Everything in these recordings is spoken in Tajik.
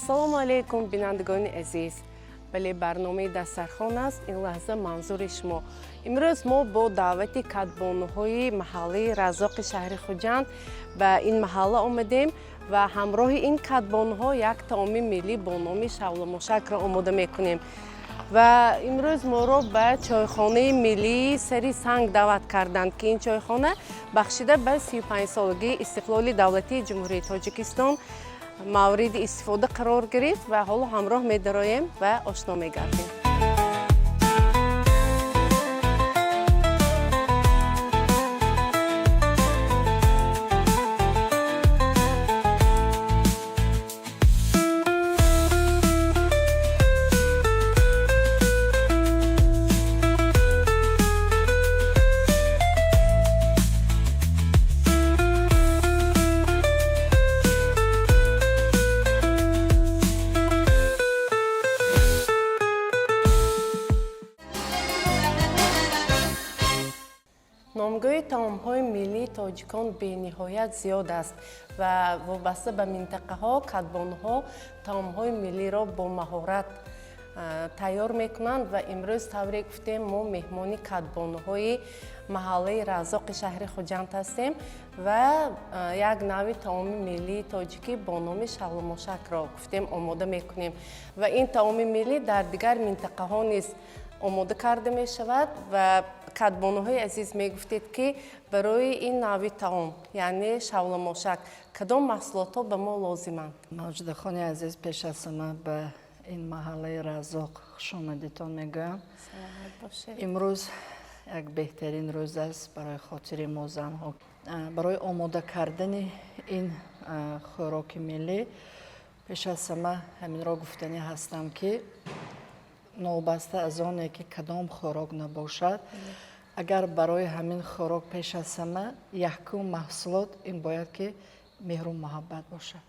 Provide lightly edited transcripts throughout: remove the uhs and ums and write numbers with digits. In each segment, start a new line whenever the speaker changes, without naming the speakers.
Ассалому алайкум, бинандагони азиз. Бале, барномаи «Дастархон» аст ин лаҳза манзури шумо. Имрӯз мо бо даъвати кадбонуҳои маҳаллаи Раззоқи шаҳри Хуҷанд ба ин маҳалла омадем ва ҳамроҳи ин кадбонуҳо як таоми миллӣ бо номи шавламошакро омода мекунем. Ва имрӯз моро ба чойхонаи миллии «Сари санг» даъват карданд, ки ин чойхона бахшида ба 35-солагии истиқлоли давлатии Ҷумҳурии Тоҷикистон мавриди истифода қарор гирифт ва ҳоло ҳамроҳ медароем ва ошно мегардем. Номгӯи таомҳои миллии тоҷикон бениҳоят зиёд аст ва вобаста ба минтақаҳо кадбонуҳо таомҳои миллиро бо маҳорат тайёр мекунанд. Ва имрӯз, тавре гуфтем, мо меҳмони кадбонуҳои маҳаллаи Раззоқи шаҳри Хуҷанд ҳастем ва як навъи таоми миллии тоҷикӣ бо номи шавлумошакро, гуфтем, омода мекунем. Ва ин таоми миллӣ дар дигар минтақаҳо низ омода карда мешавад. Ва кадбонуҳои азиз, мегуфтед, ки барои ин навъи таом, яъне шавламошак, кадом маҳсулотҳо ба мо лозиманд?
Мавҷудахони азиз, пеш аз ҳама ба ин маҳаллаи Раззоқ хушомадитон мегӯям. Имрӯз як беҳтарин рӯз аст барои хотири мо занҳо. Барои омода кардани ин хӯроки миллӣ пеш аз ҳама ҳаминро гуфтанӣ ҳастам, ки новобаста аз оне ки кадом хӯрок набошад, агар барои ҳамин хӯрок пеш аз ҳама якум маҳсулот ин бояд ки меҳру муҳаббат бошад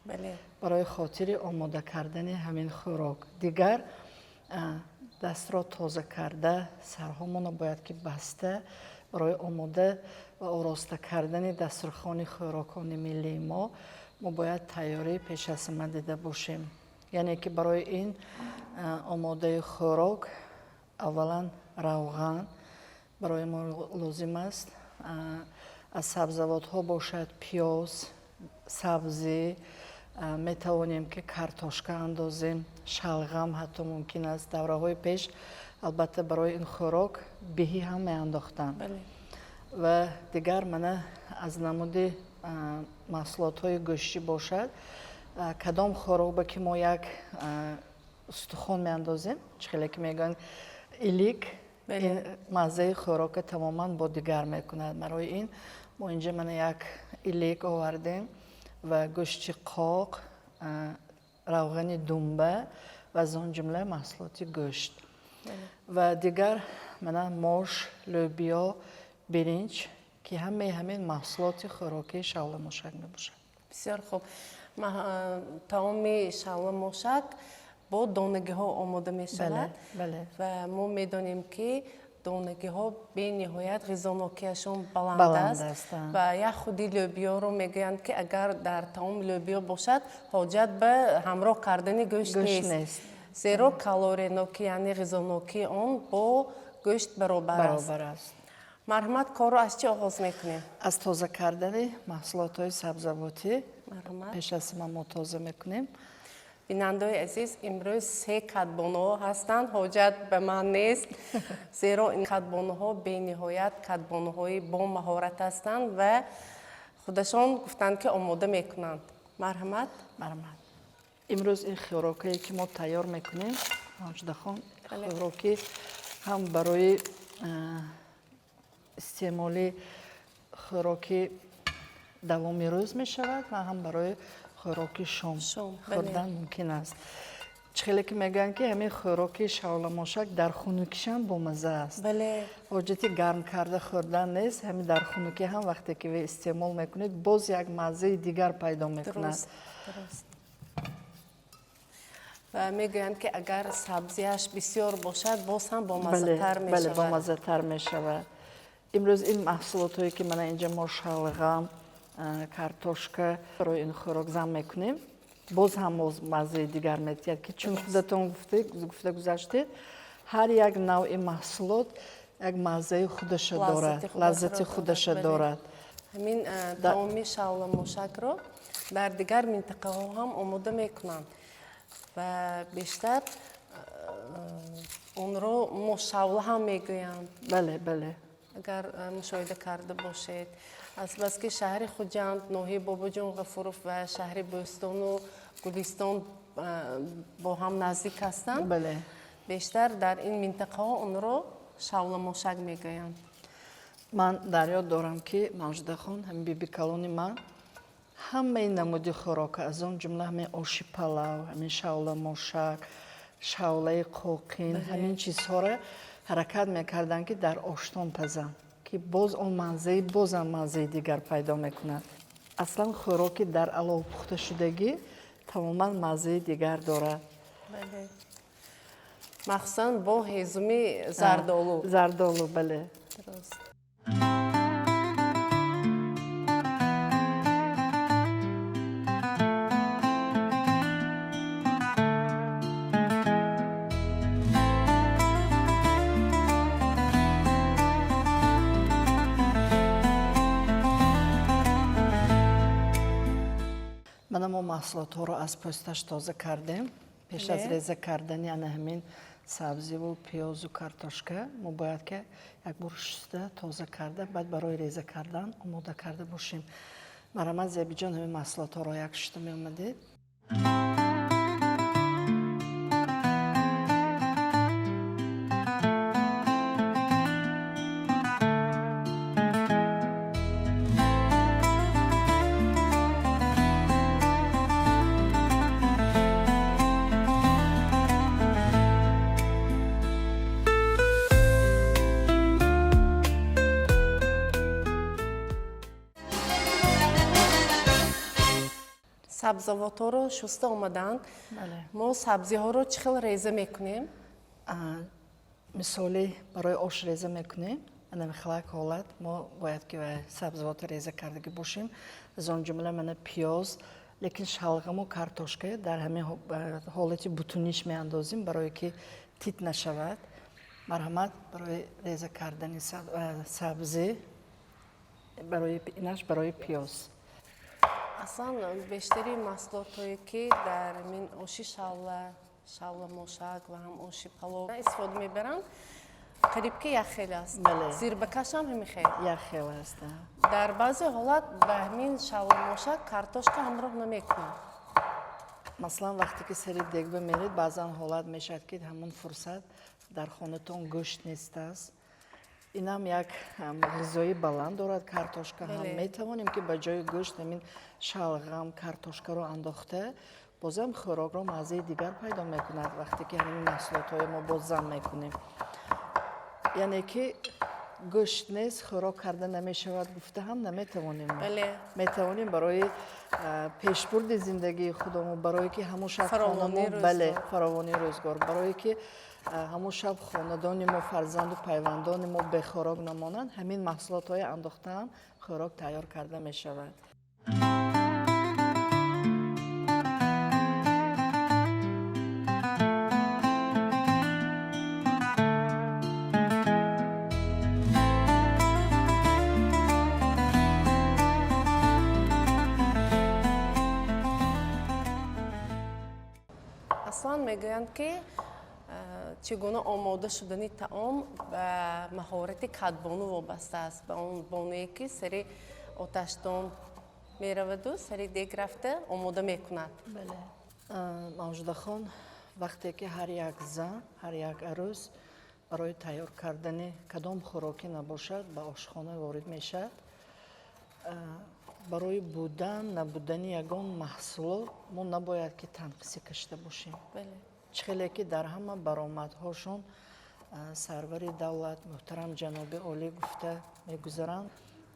барои хотири омода кардани ҳамин хӯрок. Дигар дастро тоза карда, сарҳомонро бояд ки баста, барои омода ва ороста кардани дастурхони хӯрокони миллии мо мо бояд тайёрӣ пеш аз ҳама дида бошем. Яъне ки барои ин омодаи хӯрок аввалан равған барои мо лозим аст. Аз сабзавотҳо бошад, пиёз, сабзӣ, метавонем ки картошка андозем, шалғам ҳатто мумкин аст. Давраҳои пеш, албатта, барои ин хӯрок биҳӣ ҳам меандохтанд. Ва дигар мана аз намуди маҳсулотҳои гӯштӣ бошад, кадом хӯрокба ки мо як устухон меандозем, чӣ хеле ки мегӯянд, илик, ин маззаи хӯрока тамоман бо дигар мекунад. Барои ин мо инҷа мана як илик овардем ва гӯшти қоқ, равғани думба ва аз он ҷумла маҳсулоти гӯшт. Ва дигар мана мош, лӯбиё, биринҷ, ки ҳамаи ҳамин маҳсулоти хӯрокии шавламошак мебошад.
Бисёр хуб. Таоми шавламошак бо донагиҳо омода мешавад ва мо медонем, ки донагиҳо бениҳоят ғизонокиашон баланд аст. Ва як худи лӯбиёро мегӯянд, ки агар дар таом лӯбиё бошад, ҳоҷат ба ҳамроҳ кардани гӯшт нест, зеро калориянокӣ, яъне ғизонокии он бо гӯшт баробар аст. Марҳамат, корро аз чӣ оғоз мекунем?
Аз тоза кардани маҳсулотҳои сабзавотӣ пеш аз ҳама мо тоза мекунем.
Бинандаои азиз, имрӯз се кадбонуҳо ҳастанд, ҳоҷат ба ман нест, зеро ин кадбонуҳо бениҳоят кадбонуҳои бомаҳорат ҳастанд ва худашон гуфтанд, ки омода мекунанд. Марҳамат.
Марҳамат. Имрӯз ин хӯрокае ки мо тайёр мекунем, Мавҷудахон, хӯроки ҳам барои истеъмоли хӯроки давоми рӯз мешавад ва ҳам барои хӯроки шом хӯрдан мумкин аст. Чӣ хеле ки мегӯянд, ки ҳамин хӯроки шавламошак дар хунукишам бомазза аст. Ҳоҷати гарм карда хӯрдан нест. Ҳамин дар хунукӣ ҳам вақте ки истеъмол мекунед, боз як маззаи дигар пайдо мекунад.
Ва мегӯянд, ки агар сабзиаш бисёр бошад, боз ҳам бомаззатар мешавад.
Бале, бомаззатар мешавад. Имрӯз ин маҳсулотҳое ки мана инҷа мо шалғам, картошка барои ин хӯрок зам мекунем. Боз ҳам маззаи дигар метиҳад, ки чун худатон гуфта гузаштед, ҳар як навъи маҳсулот як маззаи худаша дорад, лаззати худаша дорад.
Ҳамин таоми шавламошакро дар дигар минтақаҳо ҳам омода мекунанд ва бештар онро мошавла ҳам мегӯянд.
Бале, бале.
Агар мушоҳида карда бошед, азбаски шаҳри Хуҷанд, ноҳияи Бобоҷон Ғафуров ва шаҳри Бӯстону Гулистон бо ҳам наздик ҳастанд, бештар дар ин минтақаҳо онро шавламошак мегӯянд.
Ман дар ёд дорам, ки Мавҷудахон, ҳамин биби калони ман, ҳамаи намуди хӯрока, аз он ҷумла ҳамин оши палав, ҳамин шавламошак, шавлаи қоқин, ҳамин чизҳоро ҳаракат мекарданд, ки дар оштон пазанд, ки боз он манзаи бозам маззаи дигар пайдо мекунад. Аслан хӯроки дар алов пухташудагӣ тамоман маззаи дигар дорад.
Махсусан бо ҳезуми зардолу.
Зардолу, бале.
Дуруст.
Мана мо маҳсулотҳоро аз пӯсташ тоза кардем. Пеш аз реза кардани ана ҳамин сабзиву пиёзу картошка мо бояд ки як бор шуста тоза карда, баъд барои реза кардан омода карда бошем. Марҳамат, Зебиҷон, ҳамин маҳсулотҳоро як шуста меомадед.
Сабзавотҳоро шуста омаданд. Мо сабзиҳоро чӣ хел реза мекунем?
Мисоли барои ош реза мекунем. Ана михлак ҳолат мо бояд ки сабзавотро реза кардагӣ бошем. Аз он ҷумла мана пиёз, лекин шалғаму картошка дар ҳамин ҳолати бутуниш меандозем, барое ки тит нашавад. Марҳамат, барои реза кардани сабзӣ, барои инаш барои пиёз.
Аслан бештари маҳсулотҳое, ки дар ин оши шавла, шавламошак ва ҳам оши палов истифода мебаранд, қариб ки як хел аст. Зирбакаш ҳам ҳамин хел.
Як хел аст.
Дар баъзе ҳолат ба ҳамин шавламошак картошка ҳамроҳ намекунанд.
Масалан, вақте ки сари дегба меред, баъзан ҳолат мешавад, ки ҳамон фурсат дар хонатон гӯшт нест аст. Инам як ғизои баланд дорад картошка ҳам. Метавонем, ки ба ҷои гӯшт ҳамин шалғам, картошкаро андохта, бозам хӯрокро маззаи дигар пайдо мекунад, вақте ки ҳамин маҳсулотҳои мо боз зам мекунем. Яъне ки гӯшт нест, хӯрок карда намешавад гуфта ҳам наметавонем. Метавонем барои пешбурди зиндагии худамон, барое ки ҳамон шаб хонамо, бале, фаровонии рӯзгор, барое ки ҳамон шаб хонадони мо, фарзанду пайвандони мо бехӯрок намонанд, ҳамин маҳсулотҳои андохтаам хӯрок тайёр карда мешавад.
Аслан мегӯянд, ки чӣ гуна омода шудани таом ба маҳорати кадбону вобаста аст, ба он бонуе, ки сари оташдон мераваду сари дег рафта омода мекунад.
Бале. Мавҷудахон, вақте ки ҳар як зан, ҳар як арӯс барои тайёр кардани кадом хӯрокӣ набошад, ба ошхона ворид мешавад, барои будан, набудани ягон маҳсулот мо набояд ки танқисӣ кашида бошем. Чӣ хеле ки дар ҳама баромадҳошон сарвари давлат муҳтарам ҷаноби олӣ гуфта мегузаранд,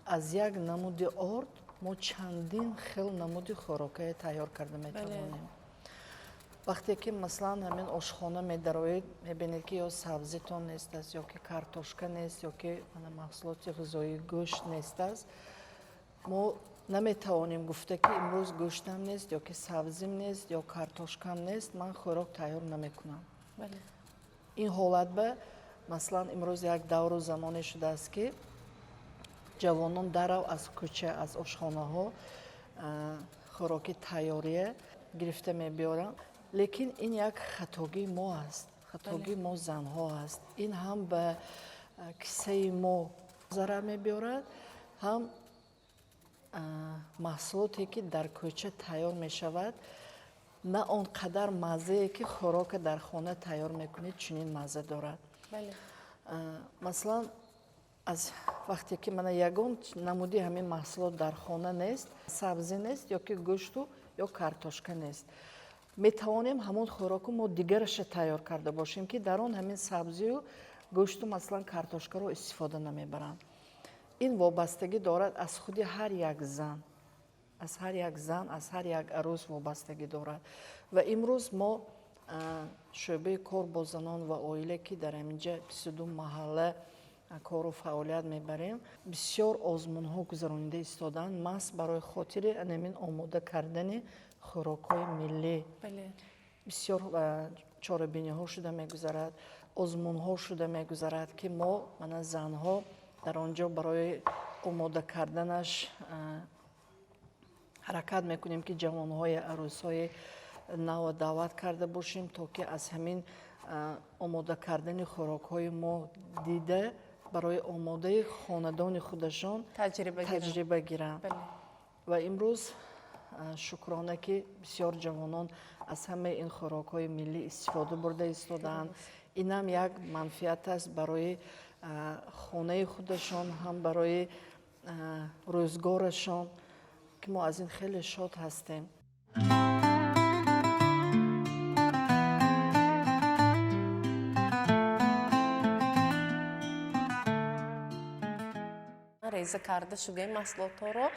аз як намуди орд мо чандин хел намуди хӯрокае тайёр карда метавонем. Вақте ки масалан ҳамин ошхона медароед, мебинед, ки ё сабзитон нест аст, ё ки картошка нест, ё ки маҳсулоти ғизоии гӯшт нест аст, мо Наметавонем гуфта, ки имрӯз гӯштам нест, ё ки сабзим нест, ё картошкам нест, ман хӯрок тайёр намекунам. Ин ҳолат ба, масалан, имрӯз як давру замоне шудааст, ки ҷавонон дарав аз кӯча, аз ошхонаҳо хӯроки тайёрия гирифта мебиёранд. Лекин ин як хатогии мо аст, хатогии мо занҳо аст. Ин ҳам ба киссаи мо зарар мебиёрад, ҳам маҳсулоте, ки дар кӯча тайёр мешавад, на он қадар маззае, ки хӯрока дар хона тайёр мекунед, чунин мазза дорад. Масалан, аз вақте ки мана ягон намуди ҳамин маҳсулот дар хона нест, сабзӣ нест, ё ки гӯшту ё картошка нест, метавонем ҳамон хӯроку мо дигараша тайёр карда бошем, ки дар он ҳамин сабзию гӯшту, масалан, картошкаро истифода намебаранд. Ин вобастагӣ дорад аз худи ҳар як зан, аз ҳар як зан, аз ҳар як арӯс вобастагӣ дорад. Ва имрӯз мо, шӯъбаи кор бо занон ва оила, ки дар ҳаминҷа 22 маҳалла кору фаъолият мебарем, бисёр озмунҳо гузаронида истодаанд, маҳз барои хотири анамин омода кардани хӯрокҳои миллӣ. Бисёр чорабиниҳо шуда мегузарад, озмунҳо шуда мегузарад, ки мо, мана, занҳо дар он ҷо барои омода карданаш ҳаракат мекунем, ки ҷавонҳои арӯсҳои нав даъват карда бошем, то ки аз ҳамин омода кардани хӯрокҳои мо дида, барои омодаи хонадони худашон таҷриба гиранд. Ва имрӯз, шукрона, ки бисёр ҷавонон аз ҳамаи ин хӯрокҳои миллӣ истифода бурда истодаанд. Инам як манфиат аст барои хонаи худашон, ҳам барои рӯзгорашон, ки мо аз ин хеле шод ҳастем.
Реза карда шудаи маҳсулотҳоро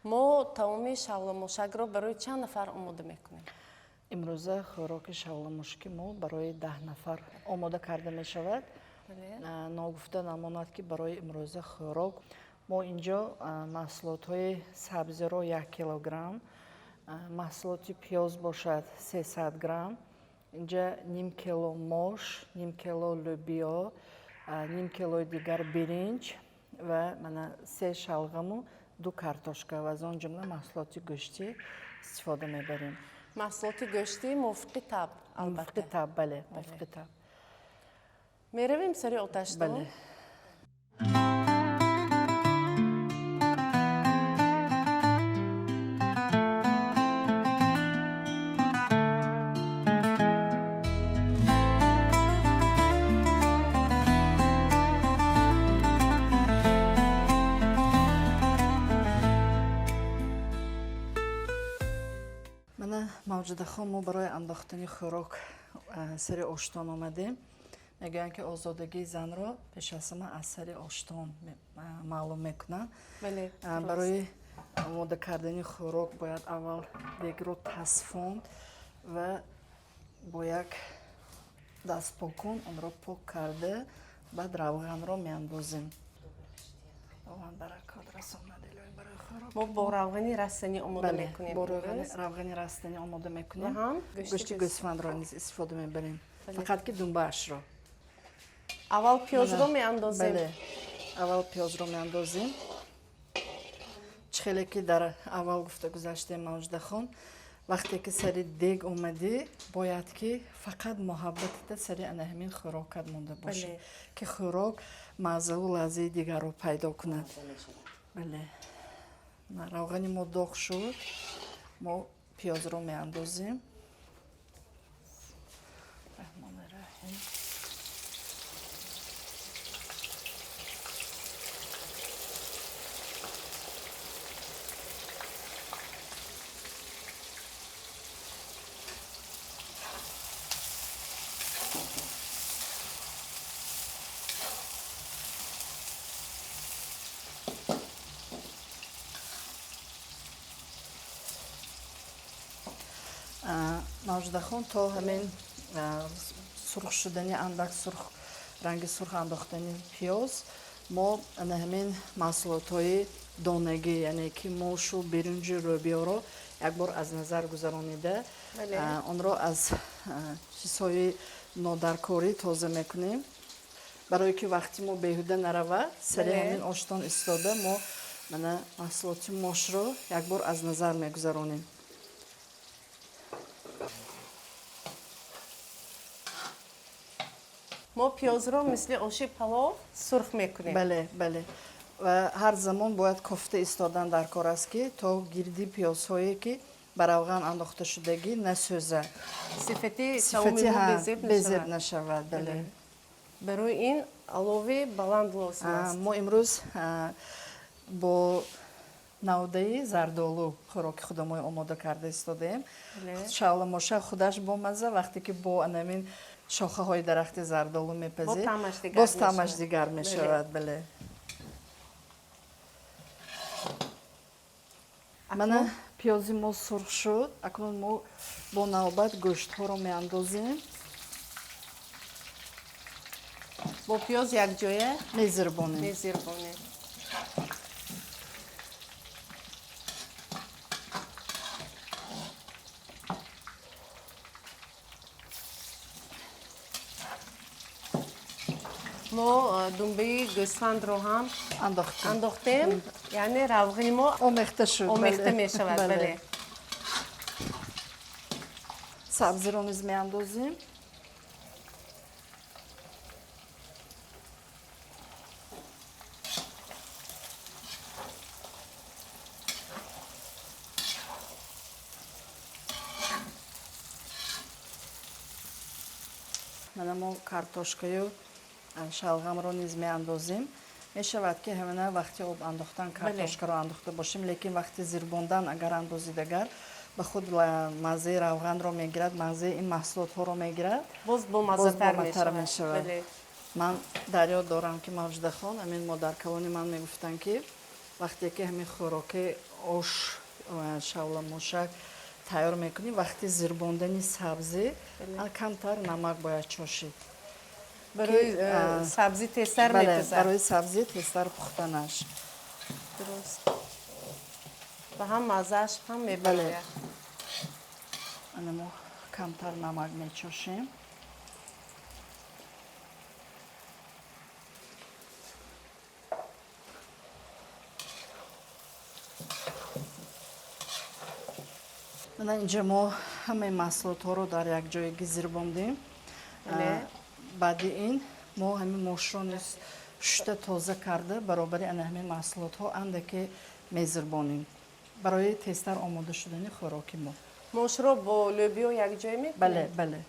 мо таоми шавламошакро барои чанд нафар омода мекунем?
Имрӯза хӯроки шавламошаки мо барои 10 нафар омода карда мешавад. Ногуфта намонад, ки барои имрӯза хӯрок мо инҷо маҳсулотҳои сабзиро 1 килограмм, маҳсулоти пиёз бошад 300 грамм, инҷа ним кило мош, ним кило лӯбиё, ним килои дигар биринҷ ва мана се шалғаму ду картошка ва аз он ҷумла маҳсулоти гӯштӣ истифода мебарем.
Маҳсулоти гӯштӣ мувофиқи таб, албатта.
Мувофиқи таб, бале, мувофиқи таб.
Меравем сари оташдон.
Бале. Мавҷудахон, мо барои андохтани хӯрок сари оштон омадем. Мегӯянд, ки озодагии занро пеш аз ҳама аз сари оштон маълум мекунанд. Барои омода кардани хӯрок бояд аввал дегро тасфонд ва бо як дастпокун онро пок карда, баъд равғанро меандозем. Худованд баракот расонад, илоҳӣ, барои хӯрок.
Мо бо равғани растанӣ омода мекунем.
Бо равғани растанӣ омода мекунем. Гӯшти гӯсфандро низ истифода мебарем, фақат ки думбаашро.
Аввал пиёзро меандозем.
Бале, аввал пиёзро меандозем. Чӣ хеле ки дар аввал гуфта гузаштем, Мавҷудахон, вақте ки сари дег омадӣ, бояд ки фақат муҳаббатата сари ана ҳамин хӯрокат монда бошад, ки хӯрок маззаву лаззаи дигарро пайдо кунад. Бале, равғани мо доғ шуд, мо пиёзро меандозем. Раҳмони раҳим. Мавҷудахон, то ҳамин сурх шудани, андак сурх, ранги сурх андохтани пиёз, Мо ана ҳамин маҳсулотҳои донагӣ, яъне ки мошу, биринҷу рӯбиёро як бор аз назар гузаронида, онро аз чизҳои нодаркорӣ тоза мекунем, барое ки вақти мо беҳуда наравад. Сари ҳамин оштон истода мо мана маҳсулоти мошро як бор аз назар мегузаронем.
Мо пиёзро мисли оши палов сурх мекунем.
Бале, бале, ва ҳар замон бояд кофта истодан дар кор аст, ки то гирди пиёзҳое ки ба равған андохташудагӣ насӯзад,
сифати таоми мо
безеб нашавад. Бале.
Барои ин олови баланд лозим аст.
Мо имрӯз бо навдаи зардолу хӯроки худамои омода карда истодаем. Шавламоша худаш бомазза, вақте ки бо анамин шохаҳои дарахти зардолу мепазед, боз таъмаш дигар мешавад. Бале, мана пиёзи мо сурх шуд. Акнун мо бо навбат гӯштҳоро меандозем.
Бо пиёз якҷоя
мезирбонем.
Мезирбонем. Мо думбаи гӯсфандро ҳам андохтем, яъне равғини мо
омехта шуд.
Омехта мешавад, бале.
Сабзиро низ меандозем. Мана мо картошкаю шалғамро низ меандозем. Мешавад, ки ҳамина вақти об андохтан картошкаро андохта бошем, лекин вақти зирбондан агар андозид, агар ба худ маззаи равғанро мегирад, маззаи ин маҳсулотҳоро мегирад.
Боз бомаззатар
мешавад. Ман дар ёд дорам, ки Мавҷудахон, ҳамин модаркалони ман мегуфтанд, ки вақте ки ҳамин хӯроки ош шавламошак тайёр мекунӣ, вақти зирбондани сабзӣ камтар намак бояд чошид.
Барои сабзӣ тезтар мепазад.
Барои сабзӣ тезтар пухтанаш.
Дуруст, ва ҳам маззааш ҳам мебарояд.
Ана мо камтар намак мечошем. Мана инҷа мо ҳамаи маҳсулотҳоро дар як ҷойгӣ зирбондем. Баъди ин мо ҳамин мошро низ шушта тоза карда, баробари ана ҳамин маҳсулотҳо андаке мезирбонем барои тезтар омода шудани хӯроки мо.
Мошро бо лӯбиё якҷоя мекунем?
Бале, бале.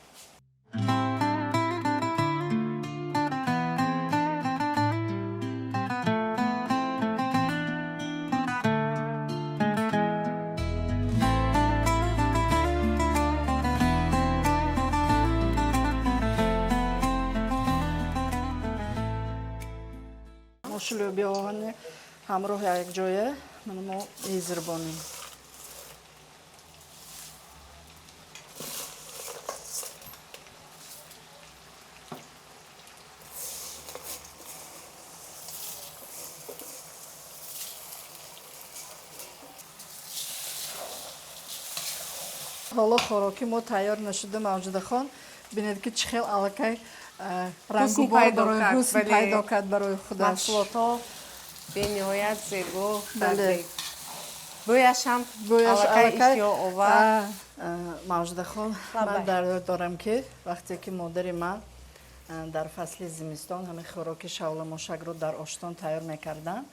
Мошу лӯбиёҳони ҳамроҳ якҷоя мана мо мезирбонем. Ҳоло хӯроки мо тайёр нашуда, Мавҷудахон, бинед, ки чӣ хел аллакай рангу ҳусн пайдо кард барои худаш.
Маҳсулотҳо бениҳоят зебо. Бӯяш ҳам аллакай иштиҳоовар.
Мавҷудахон, ман дар ёд дорам, ки вақте ки модари ман дар фасли зимистон ҳамин хӯроки шавламошакро дар оштон тайёр мекарданд,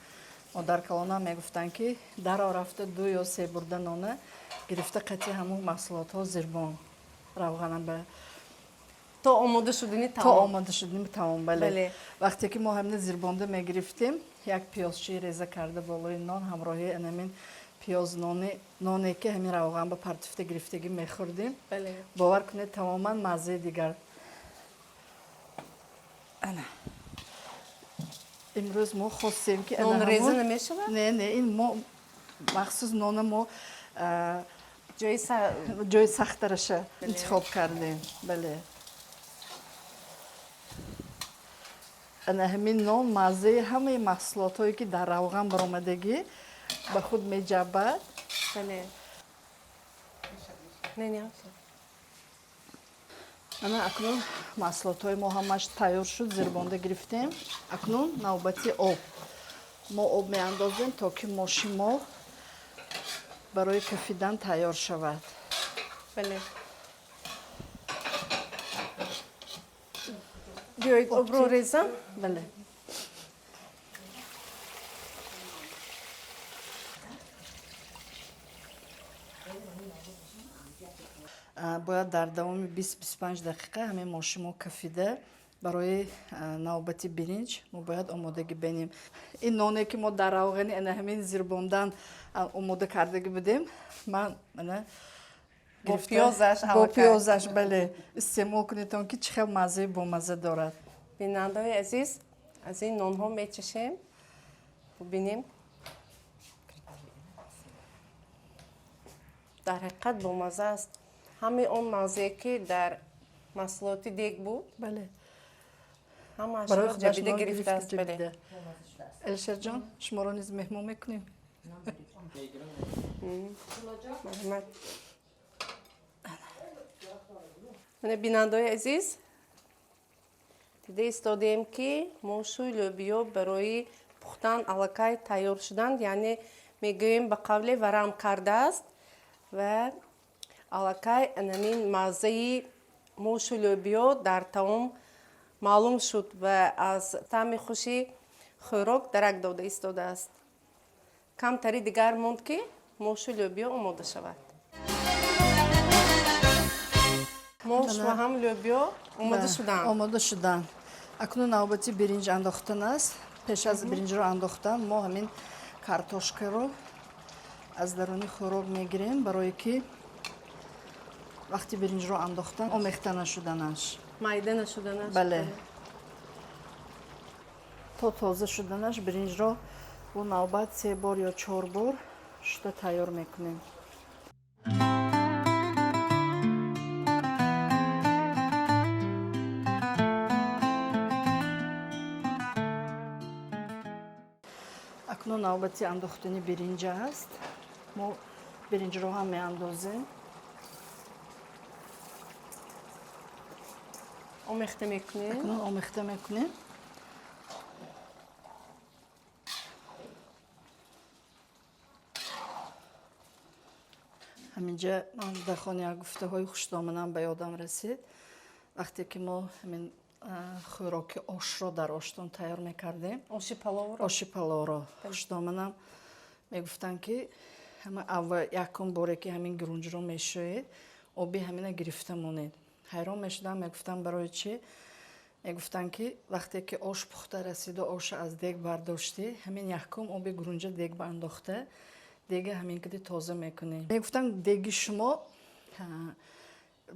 модаркалонам мегуфтанд, ки даро рафта ду ё се бурда нона гирифта, қатъи ҳамун маҳсулотҳо зирбон, равғана ба
То омода шудани
то
таом.
Омода шудани таом, бале. Вақте ки мо ҳамина зирбонда мегирифтем, як пиёзчии реза карда болои нон, ҳамроҳи анамин пиёз ноне ки ҳамин равған ба партифта гирифтагӣ мехӯрдем, бовар кунед, тамоман маззаи дигар. Ана имрӯз мо хостем, ки
Нон реза намешавад?
Не, не, ин мо махсус нона мо
ҷои
ҷои сахтараша интихоб кардем, бале. Ана ҳамин нон маззаи ҳамаи маҳсулотҳое, ки дар равған баромадагӣ, ба худ меҷабад.
Бале. Не, не.
Ана акнун маҳсулотҳои мо ҳамаш тайёр шуд, зирбонда гирифтем. Акнун навбати об. Мо об меандозем, то ки моши мо барои кафидан тайёр шавад.
Бале. Биёед, обро резам.
Бале. Бояд дар давоми 20-25 дақиқа ҳамин моши мо кафида, барои навбати биринҷ мо бояд омодагӣ бинем. Ин ноне, ки мо дар равғани ана ҳамин зирбондан омода кардагӣ будем, ман ана
бо пиёзаш.
Бо пиёзаш, бале, истеъмол кунедтон, ки чӣ хел маззаи бомазза дорад.
Бинандаҳои азиз, аз ин нонҳо мечашем, бубинем, дар ҳақиқат бомазза аст. Ҳамаи он маззае, ки дар маҳсулоти дег буд,
бале,
ҳамаашро ҷабида гирифтааст. Бале.
Элшерҷон, шуморо низ меҳмон мекунем.
Марҳамат. Мана, бинандаҳои азиз, дида истодаем, ки мошу лӯбиё барои пухтан аллакай тайёр шуданд, яъне мегӯем, ба қавле варам кардааст ва аллакай анамин маззаи мошу лӯбиё дар таом маълум шуд ва аз таъми хуши хӯрок дарак дода истодааст. Камтари дигар монд, ки мошу лӯбиё омода шавад. Мош ва ҳам лӯбиё омода шуданд.
Омода шуданд. Акнун навбати биринҷ андохтан аст. Пеш аз биринҷро андохтан мо ҳамин картошкаро аз даруни хӯрок мегирем, барое ки вақти биринҷро андохтан омехта нашуданаш.
Майда нашуданаш.
Бале. То тоза шуданаш биринҷро бо навбат се бор ё чор бор шуда тайёр мекунем. Акнун навбати андохтани биринҷ аст. Мо биринҷро ҳам меандозем.
Омехта мекунем.
Акнун омехта мекунем. Ҳаминҷа мавҷудахон, як гуфтаҳои хушдоманам ба ёдам расид. Вақте ки мо ҳамин хӯроки ошро дар оштон тайёр мекардем,
оши паловро,
оши паловро, хушдоманам мегуфтанд, ки ҳама аввал якум боре, ки ҳамин гурунҷро мешӯед, оби ҳамина гирифта монед. Ҳайрон мешудам, мегуфтам, барои чӣ? Мегуфтанд, ки вақте ки ош пухта расиду оша аз дег бардоштӣ, ҳамин якум оби гурунҷа дег ба андохта, дега ҳамин киди тоза мекунӣ. Мегуфтанд, деги шумо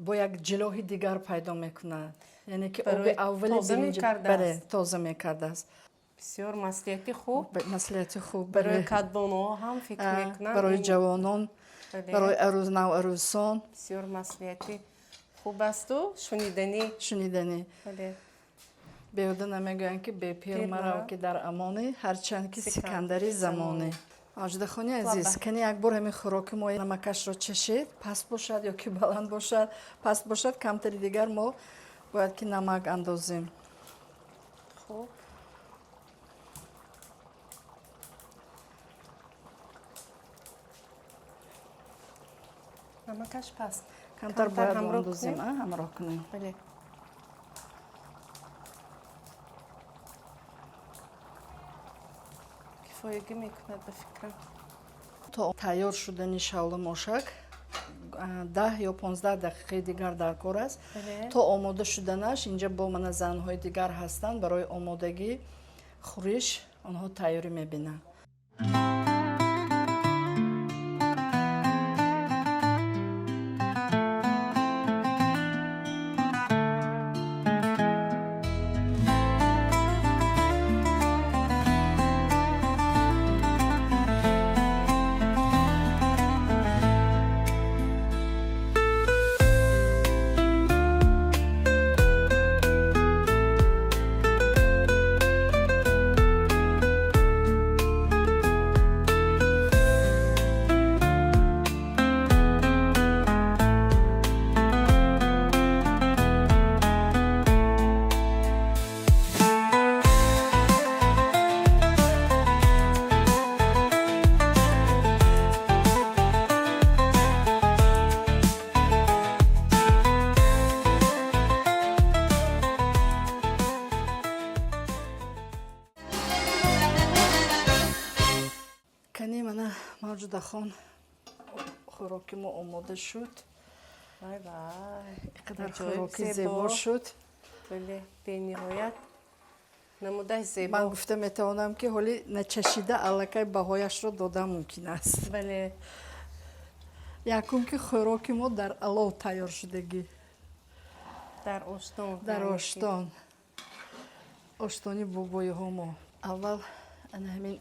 бо як ҷилоҳи дигар пайдо мекунад, яъне ки оби аввали тоза мекардааст.
Бисёр маслиҳати хуб.
Маслиҳати хуб.
Барои кадбонуҳо ҳам фикр мекунам.
Барои ҷавонон, барои арӯз, наварӯсон.
Бисёр маслиҳати хуб асту шуниданӣ.
Шуниданӣ. Беҳуда намегӯянд, ки бепир марав, ки дар амонӣ, ҳарчанд ки сикандари замонӣ. Мавҷудахони азиз, кани як бор ҳамин хӯроки мо намакашро чашед, паст бошад ё ки баланд бошад. Паст бошад, камтари дигар мо бояд ки намак андозем.
Хуб. Намакаш паст.
Камтар бояд андозем, ҳамроҳ кунем.
Бале. Кифоягӣ мекунад, ба фикрам.
То тайёр шудани шавла мошак 10 ё 15 дақиқаи дигар дар кор аст. То омода шуданаш инҷа бо мана занҳои дигар ҳастанд, барои омодагӣ хӯриш онҳо тайёрӣ мебинанд. Мавҷудахон, хӯроки мо омода шуд.
Вай вай,
Иқадар
аҷоиб
хӯроки
зебо.
Зебо шуд.
Бале, бениҳоят намудаи зебо.
Ман гуфта метавонам, ки ҳоли начашида аллакай баҳояшро додан мумкин аст.
Бале.
Якум, ки хӯроки мо дар алов тайёр шудагӣ.
Дар оштон.
Дар
яъне ки.
Оштон, оштони бобоиҳо. Мо аввал ана ҳамин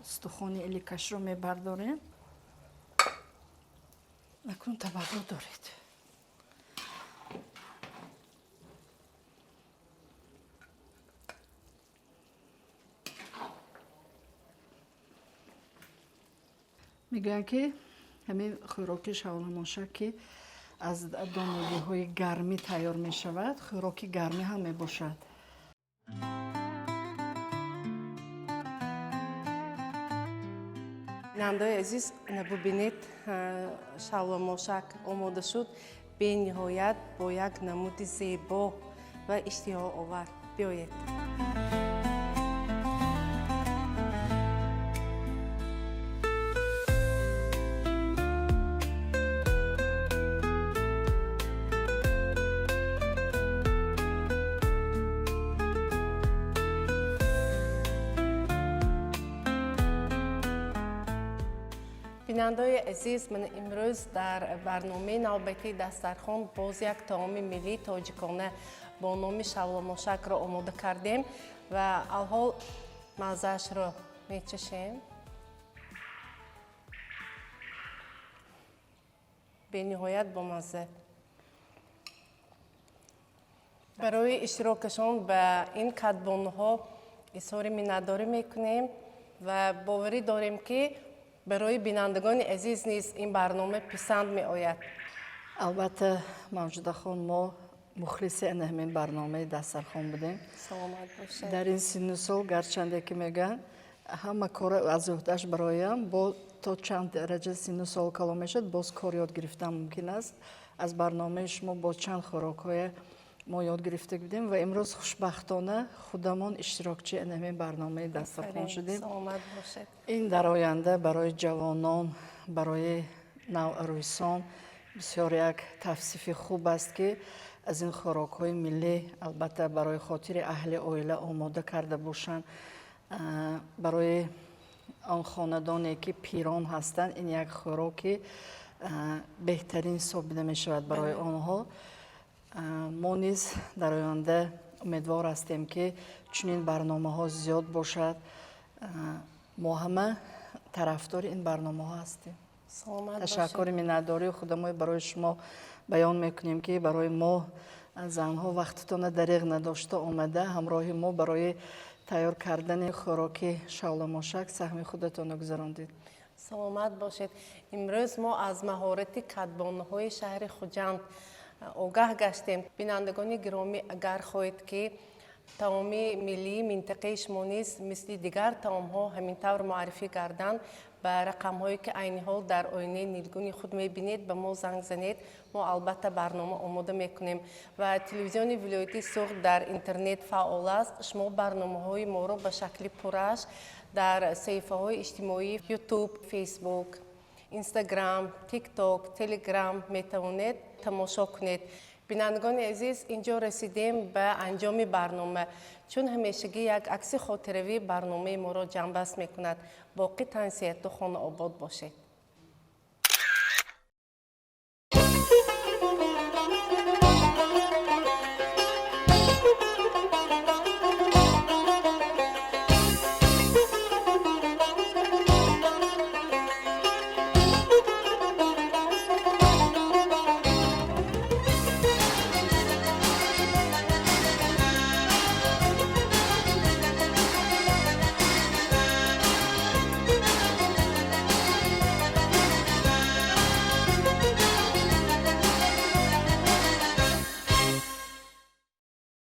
стухони иликашро мебардорем. Акнун табақро доред. Мегӯянд, ки ҳамин хӯроки шавламошак, ки аз донагиҳои гармӣ тайёр мешавад, хӯроки гармӣ ҳам мебошад.
Бинандаои азиз, ана бубинед, шавламошак омода шуд, бениҳоят бо як намуди зебо ва иштиҳоовар. Биёед. Бинандаои азиз, ман имрӯз дар барномаи навбатии дастархон боз як таоми миллии тоҷикона бо номи шавламошакро омода кардем ва алҳол маззаашро мечашем. Бениҳоят бомазза. Барои иштирокашон ба ин кадбонуҳо изҳори миннатдорӣ мекунем ва боварӣ дорем, ки барои бинандагони азиз низ ин барнома писанд меояд.
Албатта, Мавҷудахон, мо мухлиси ана ҳамин барномаи дастархон будем.
Саломат бошед.
Дар ин синну сол, гарчанде ки мегӯянд, ҳама кора аз уҳдаш бароям, бо то чанд дараҷа синну сол калон мешавад, боз кор ёд гирифтан мумкин аст. Аз барномаи шумо боз чанд хӯрокҳое мо ёд гирифта будем ва имрӯз хушбахтона худамон иштирокчии ана ҳамин барномаи дастархон шудем.
Саломат бошед.
Ин дар оянда барои ҷавонон, барои наварӯсон бисёр як тавсифи хуб аст, ки аз ин хӯрокҳои миллӣ, албатта, барои хотири аҳли оила омода карда бошанд. Барои он хонадоне, ки пирон ҳастанд, ин як хӯроки беҳтарин ҳисобида мешавад барои онҳо. Мо низ дар оянда умедвор ҳастем, ки чунин барномаҳо зиёд бошад. Мо ҳама тарафдори ин барномаҳо ҳастем.
Саломат.
Ташаккури миннатдории худамои барои шумо баён мекунем, ки барои мо занҳо вақтатона дареғ надошта омада, ҳамроҳи мо барои тайёр кардани хӯроки шавламошак саҳми худатонро гузарондед.
Саломат бошед. Имрӯз мо аз маҳорати кадбонуҳои шаҳри Хуҷанд огаҳ гаштем. Бинандагони гиромӣ, агар хоҳед, ки таоми миллии минтақаи шумо низ мисли дигар таомҳо ҳамин тавр муаррифӣ гарданд, ба рақамҳое, ки айни ҳол дар оинаи нилгуни худ мебинед, ба мо занг занед. Мо албатта барнома омода мекунем ва телевизиони вилоятии Суғд дар интернет фаъол аст. Шумо барномаҳои моро ба шакли пурраш дар саҳифаҳои иҷтимоии Ютуб, Фейсбук, Инстаграм, Тикток, Телеграм метавонед тамошо кунед. Бинандагони азиз, инҷо расидем ба анҷоми барнома. Чун ҳамешагӣ, як акси хотиравӣ барномаи моро ҷамъбаст мекунад. Боқӣ тансиҳату хонаобод бошед.